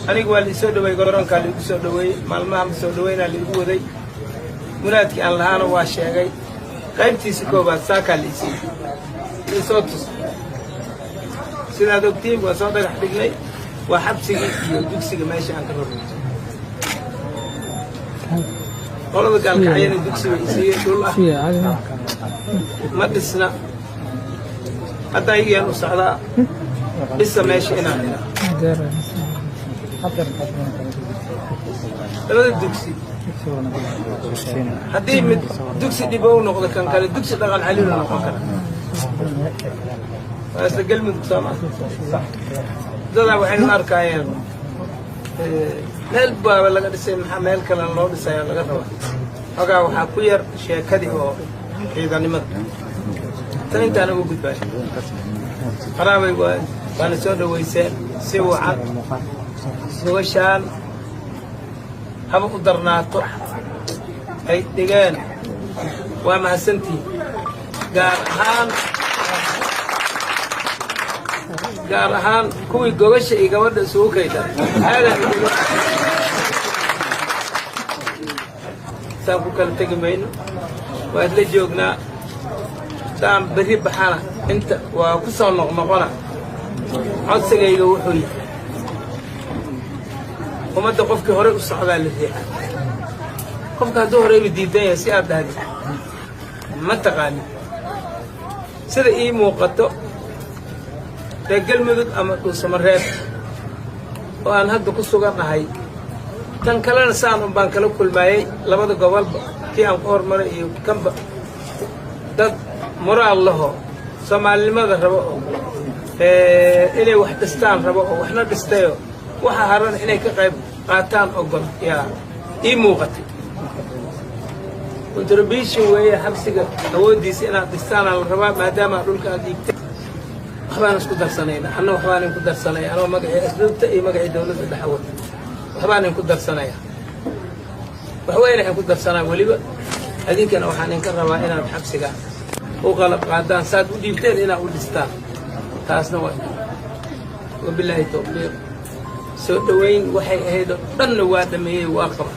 Aniga waa laisoo dhaweeyey, garoonkaa laigu soo dhaweeyey, maalmaha soo dhaweynaa laigu waday. Muraadkii aan lahaana waa sheegay. Qaybtiisa koowaad saakaa la isiiyey, isoo tus. Sidaad ogtiin, waa soo dhagax dhignay, waa xabsigii iyo dugsiga meesha aan ka rabnay. Qolada Gaalkacyana dugsi bay isiiyey, dhul ah ma dhisna. Hadda ayagiyaan u socdaa, dhisa meesha inaan idhaa. Labada dugsi haddii mid dugsi dhibo u noqdo, kan kale dugsi dhaqan calilu noqon kara. Waa isla Galmudug, sooma? Dadaa waxaynu arkaayeen meel baaba laga dhisay, maxaa meel kalena loo dhisaya laga rabaa? Xogaa waxaa ku yar sheekadii oo ciidanimada. Tan intaan uga gudbaay, qaraabay, waana soo dhowayseen si wacan. Gogashaan haba u darnaato ay dhigeen, waa mahadsantihiin. Gaar ahaan kuwii gogasha iyo gabadha isugu kayda aadan saan ku kala tegi mayno, waa isla joognaa. Haddaan berri baxana, inta waa ku soo noqnoqona. Codsigayga wuxuu yahay, ummadda qofkii horey u socdaa la riixaa. Qofka hadduu horeyba diidan yahay, si aad dhahdi ma taqaanin. Sida ii muuqato, reer Galmudug ama Dhuusamareeb oo aan hadda ku sugan ahay, tan kalena saan un baan kala kulmaayey. Labada gobolba kii aan ku hormaray iyo kanba, dad moraal lahoo Soomaalinimada rabo oo inay wax dhistaan rabo oo waxna dhistayoo waxa harana inay ka qayb qaataan ogol yaa ii muuqatay. Contribution weeye, xabsiga awooddiisa inaad dhistaana la rabaa, maadaama dhulka aad dhiibtay. Waxbaan isku darsanayna, anna waxbaan inku darsanaya, anoo magacii asluubta iyo magacii dawladda dhexwata waxbaan inku darsanaya, waxweyna inku darsanaa. Weliba adinkana waxaan inka rabaa inaad xabsiga u qalab qaadaan, saad u dhiibteen inaad u dhistaan. Taasna waa wabilaahi tawfiiq. Soo dhowayn waxay ahayd oo dhanna waa dhameeyey, waa qaba.